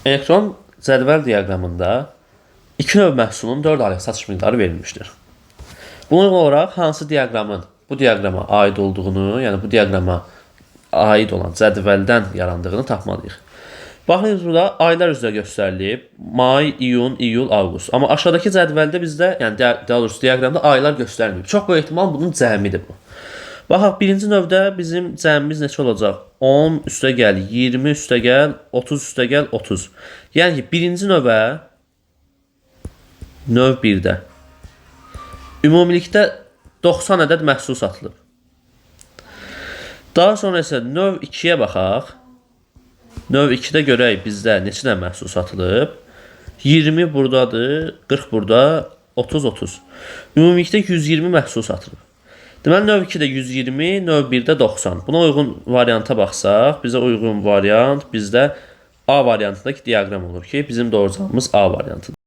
Elektron cədvəl diaqramında iki növ məhsulun 4 aylıq satış miqdarı verilmişdir. Buna uyğun olaraq hansı diaqramın bu diaqrama aid olduğunu, yəni bu diaqrama aid olan cədvəldən yarandığını tapmalıyıq. Baxın, burada aylar üzrə göstərilib. May, iyun, iyul, avqust. Amma aşağıdakı cədvəldə bizdə, yəni daha doğrusu diaqramda aylar göstərilməyib. Çox böyük ehtimal bunun cəmidir bu. Baxaq, birinci növdə bizim cəmimiz neçə olacaq? 10 üstə gəl, 20 üstə gəl, 30 üstə gəl, 30. Yəni ki, birinci növə növ 1-də ümumilikdə 90 ədəd məhsul satılıb. Daha sonra isə növ 2-yə baxaq. Növ 2-də görək bizdə neçə dənə məhsul satılıb. 20 buradadır, 40 burada, 30 30. Ümumilikdə 120 məhsul satılıb. Deməli növ 2-də 120, növ 1-də 90. Buna uyğun varianta baxsaq, bizə uyğun variant bizdə A variantındakı diaqram olur ki, bizim doğru cavabımız A variantıdır.